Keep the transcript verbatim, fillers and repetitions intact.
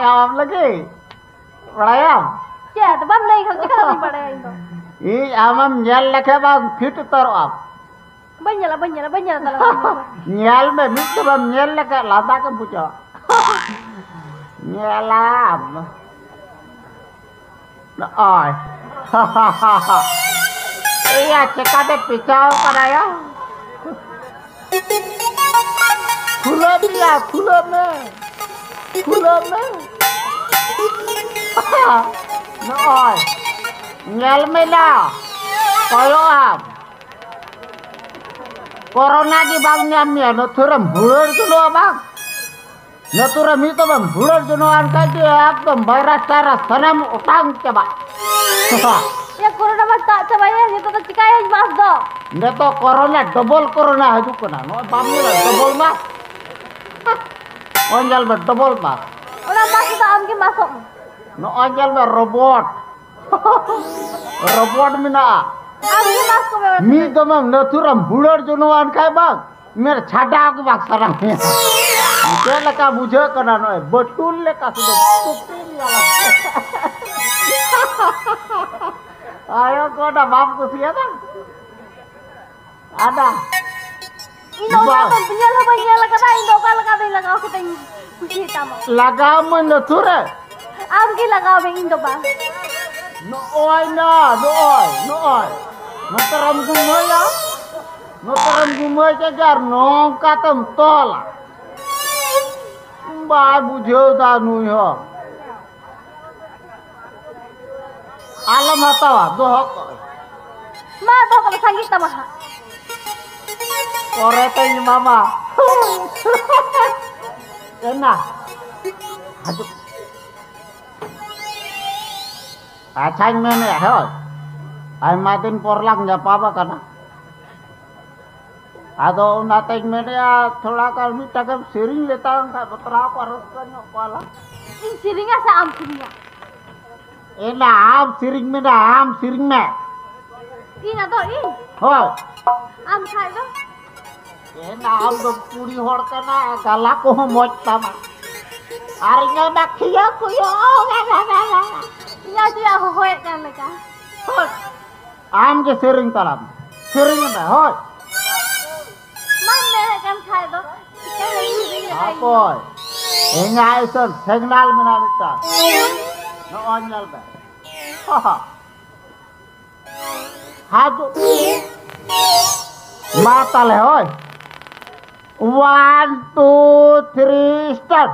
ᱟᱢ ᱞᱟᱹᱜᱤᱫ ᱵᱟᱲᱟᱭᱟᱢ? ᱪᱮᱫ ᱟᱫᱚ ᱵᱟᱢ ᱞᱟᱹᱭ ᱠᱷᱟᱱ ᱪᱤᱠᱟᱹ ᱛᱮᱧ ᱵᱟᱲᱟᱭᱟ ᱤᱧ ᱫᱚ? ᱤᱧ ᱟᱢᱮᱢ ᱧᱮᱞ ᱞᱮᱠᱷᱟᱱ ᱵᱟᱝ ᱯᱷᱤᱴ ᱩᱛᱟᱹᱨᱚᱜ ᱟᱢ᱾ ᱵᱟᱹᱧ ᱧᱮᱞᱟ, ᱵᱟᱹᱧ ᱧᱮᱞᱟ, ᱵᱟᱹᱧ ᱧᱮᱞᱟ ᱛᱟᱦᱞᱮ ᱵᱟᱹᱧ ᱧᱮᱞᱟ᱾ ᱧᱮᱞ ᱢᱮ, ᱢᱤᱫ ᱫᱚ ᱵᱟᱢ ᱧᱮᱞ ᱞᱮᱠᱷᱟᱱ ᱞᱟᱸᱫᱟ ᱜᱮ ᱵᱩᱡᱷᱟᱹᱜᱼᱟ᱾ ᱧᱮᱞᱟᱢ᱾ ᱱᱚᱜᱼᱚᱭ᱾ ᱮᱭᱟ, ᱪᱮᱠᱟᱛᱮ ᱯᱮᱪᱟᱣ ᱠᱟᱱᱟᱭᱟ? ᱠᱷᱩᱞᱟᱹᱣ ᱢᱮᱭᱟ, ᱠᱷᱩᱞᱟᱹᱣ ᱢᱮ᱾ ᱠᱷᱩᱞᱟᱹᱣ ᱢᱮ᱾ ᱱᱚᱜᱼᱚᱭ᱾ ᱧᱮᱞ ᱢᱮ ᱱᱟ᱾ ᱠᱚᱭᱚᱜ ᱟᱢ᱾ ᱠᱚᱨᱳᱱᱟ ᱜᱮ ᱵᱟᱝ ᱧᱟᱢ ᱢᱮᱭᱟ, ᱱᱟᱹᱛᱷᱩᱨᱮᱢ ᱦᱩᱲᱟᱹᱲ ᱡᱚᱱᱚᱜᱼᱟ ᱵᱟᱝ? ᱱᱟᱹᱛᱷᱩᱨᱮᱢ ᱢᱤᱫ ᱫᱚᱢᱮᱢ ᱦᱩᱲᱟᱹᱲ ᱡᱚᱱᱚᱜᱼᱟ, ᱮᱱᱠᱷᱟᱡ ᱜᱮ ᱮᱠᱫᱚᱢ ᱵᱷᱟᱭᱨᱟᱥ ᱴᱟᱭᱨᱟᱥ ᱥᱟᱱᱟᱢ ᱚᱴᱟᱝ ᱪᱟᱵᱟᱜ᱾ ᱭᱟ, ᱠᱚᱨᱳᱱᱟ ᱢᱟ ᱛᱟᱜ ᱪᱟᱵᱟᱭᱮᱱ, ᱱᱤᱛᱚᱜ ᱫᱚ ᱪᱤᱠᱟᱹᱭᱟᱹᱧ ᱢᱟᱥᱠ ᱫᱚ? ᱱᱤᱛᱚᱜ ᱠᱚᱨᱳᱱᱟ ᱰᱚᱵᱚᱞ ᱠᱚᱨᱳᱱᱟ ᱦᱤᱡᱩᱜ ᱠᱟᱱᱟ, ᱱᱚᱜᱼᱚᱭ ᱵᱟᱢ ᱧᱮᱞᱟ ᱰᱚᱵᱚᱞ ᱢᱟᱥᱠ? ᱚᱱ ᱧᱮᱞ ᱢᱮ ᱰᱚᱵᱚᱞ ᱢᱟᱥᱠ᱾ ᱚᱱᱟ ᱢᱟᱥᱠ ᱫᱚ ᱟᱢ ᱜᱮ ᱢᱟᱥᱚᱜ ᱢᱮ᱾ ᱱᱚᱜᱼᱚᱭ ᱧᱮᱞ ᱢᱮ ᱨᱳᱵᱚᱴ᱾ ᱨᱳᱵᱚᱴ ᱢᱮᱱᱟᱜᱼᱟ᱾ ᱟᱢ ᱜᱮ ᱢᱟᱥᱠ ᱠᱚ ᱵᱮᱵᱚᱦᱟᱨ ᱢᱤᱫ ᱫᱚᱢᱮᱢ ᱱᱟᱹᱛᱷᱩᱨᱮᱢ ᱦᱩᱲᱟᱹᱲ ᱡᱚᱱᱚᱜᱼᱟ, ᱮᱱᱠᱷᱟᱡ ᱵᱟᱝ ᱢᱮᱫ ᱪᱷᱟᱰᱟᱣ ᱜᱮ ᱵᱟᱝ ᱥᱟᱱᱟ ᱢᱮᱭᱟ᱾ ᱪᱮᱫ ᱞᱮᱠᱟ ᱵᱩᱡᱷᱟᱹᱜ ᱠᱟᱱᱟ? ᱱᱚᱜᱼᱚᱭ ᱵᱟᱹᱴᱩᱞ ᱞᱮᱠᱟ ᱥᱩᱫᱷᱟᱹ ᱵᱟᱹᱴᱩᱞ ᱧᱮᱞᱚᱜ ᱠᱟᱱᱟ᱾ ᱟᱭᱳ ᱠᱚ ᱚᱱᱟ ᱵᱟᱢ ᱠᱩᱥᱤᱭᱟᱫᱟ? ᱟᱫᱟ᱾ ᱤᱧ ᱫᱚ ᱚᱱᱟ ᱵᱟ- ᱫᱚ ᱧᱮᱞ ᱦᱚᱸ ᱵᱟᱹᱧ ᱧᱮᱞ ᱟᱠᱟᱫᱟ, ᱤᱧ ᱫᱚ ᱚᱠᱟ ᱞᱮᱠᱟ ᱛᱤᱧ ᱞᱟᱜᱟᱣ ᱠᱟᱛᱮᱧ ᱠᱩᱥᱤᱭᱟᱛᱟᱢᱟ? ᱞᱟᱜᱟᱣ ᱢᱟᱹᱧ ᱱᱟᱹᱛᱷᱩᱨᱮ᱾ ᱟᱢ ᱜᱮ ᱞᱟᱜᱟᱣ ᱢᱮ, ᱤᱧ ᱫᱚ ᱵᱟᱝ᱾ ᱱᱚᱜᱼᱚᱭ ᱱᱟ, ᱱᱚᱜᱼᱚᱭ, ᱱᱚᱜᱼᱚᱭ᱾ ᱱᱚᱛᱮᱨᱮᱢ ᱜᱩᱢᱟᱹᱭᱟ, ᱱᱚᱛᱮᱨᱮᱢ ᱜᱩᱢᱟᱹᱭ ᱠᱮᱫ ᱜᱮ ᱟᱨ ᱱᱚᱝᱠᱟ ᱛᱮᱢ ᱛᱚᱞᱟ᱾ ᱵᱟᱭ ᱵᱩᱡᱷᱟᱹᱣ ᱫᱟ ᱱᱩᱭ ᱦᱚᱸ᱾ ᱟᱞᱚᱢ ᱦᱟᱛᱟᱣᱟ, ᱫᱚᱦᱚ ᱠᱚᱜ ᱢᱮ᱾ ᱢᱟ ᱫᱚᱦᱚ ᱠᱟᱜ ᱢᱮ, ᱥᱟᱸᱜᱮ ᱛᱟᱢᱟ ᱦᱟᱸᱜ᱾ ᱯᱚᱨᱮ ᱛᱮᱧ ᱮᱢᱟᱢᱟ᱾ ᱮᱱᱟ᱾ ᱦᱤᱡᱩᱜ᱾ ᱟᱪᱪᱷᱟᱧ ᱢᱮᱱᱮᱫ, ᱦᱳᱭ᱾ ᱟᱭᱢᱟ ᱫᱤᱱ ᱯᱚᱨ ᱞᱟᱝ ᱧᱟᱯᱟᱢ ᱟᱠᱟᱱᱟ᱾ ᱟᱫᱚ ᱚᱱᱟᱛᱮᱧ ᱢᱮᱱᱮᱫᱼᱟ, ᱛᱷᱚᱲᱟ ᱜᱟᱱ ᱢᱤᱫᱴᱟᱝ ᱮᱢ ᱥᱮᱨᱮᱧ ᱞᱮᱛᱟᱲᱟᱝ ᱠᱷᱟᱡ ᱵᱟᱛᱨᱟᱣ ᱠᱚᱜᱼᱟ, ᱨᱟᱹᱥᱠᱟᱹ ᱧᱚᱜ ᱠᱚᱜᱼᱟ ᱞᱟᱝ᱾ ᱤᱧ ᱥᱮᱨᱮᱧᱟ ᱥᱮ ᱟᱢ ᱥᱮᱨᱮᱧᱟ? ᱮᱱᱟ, ᱟᱢ ᱥᱮᱨᱮᱧ ᱢᱮ ᱱᱟ, ᱟᱢ ᱥᱮᱨᱮᱧ ᱢᱮ᱾ ᱤᱧ ᱟᱫᱚ ᱤᱧ? ᱦᱳᱭ᱾ ᱟᱢ ᱠᱷᱟᱡ ᱫᱚ? ᱮᱱᱟ, ᱟᱢ ᱫᱚ ᱠᱩᱲᱤ ᱦᱚᱲ ᱠᱟᱱᱟ, ᱜᱟᱞᱟ ᱠᱚᱦᱚᱸ ᱢᱚᱡᱽ ᱛᱟᱢᱟ᱾ ᱟᱨ ᱤᱧ ᱧᱮᱞ ᱢᱮ ᱠᱷᱤᱭᱟᱹ ᱠᱷᱩᱭᱟᱹ᱾ ᱤᱧ ᱪᱮᱫᱟᱜ ᱦᱚᱦᱚᱭᱮᱫ ᱠᱟᱱ ᱞᱮᱠᱟ? ᱦᱳᱭ᱾ ᱟᱢ ᱜᱮ ᱥᱮᱨᱮᱧ ᱛᱟᱞᱟᱝ ᱢᱮ᱾ ᱥᱮᱨᱮᱧ ᱢᱮ, ᱦᱳᱭ᱾ ᱵᱟᱢ ᱢᱮᱱᱮᱫ ᱠᱟᱱ ᱠᱷᱟᱡ ᱫᱚ ᱪᱤᱠᱟᱹᱭᱟᱹᱧ ᱥᱮᱨᱮᱧ ᱞᱮᱠᱷᱟᱡ? ᱦᱟᱯᱳᱭ᱾ ᱤᱧᱟᱹᱜ ᱤᱥᱟᱹᱱ ᱥᱤᱜᱽᱱᱟᱞ ᱢᱮᱱᱟᱜ ᱢᱤᱫᱴᱟᱝ᱾ ᱱᱚᱜᱼᱚᱭ ᱧᱮᱞ ᱢᱮ᱾ ᱦᱤᱡᱩᱜ᱾ ᱢᱟ ᱛᱟᱦᱞᱮ, ᱦᱳᱭ᱾ One, two, three, start.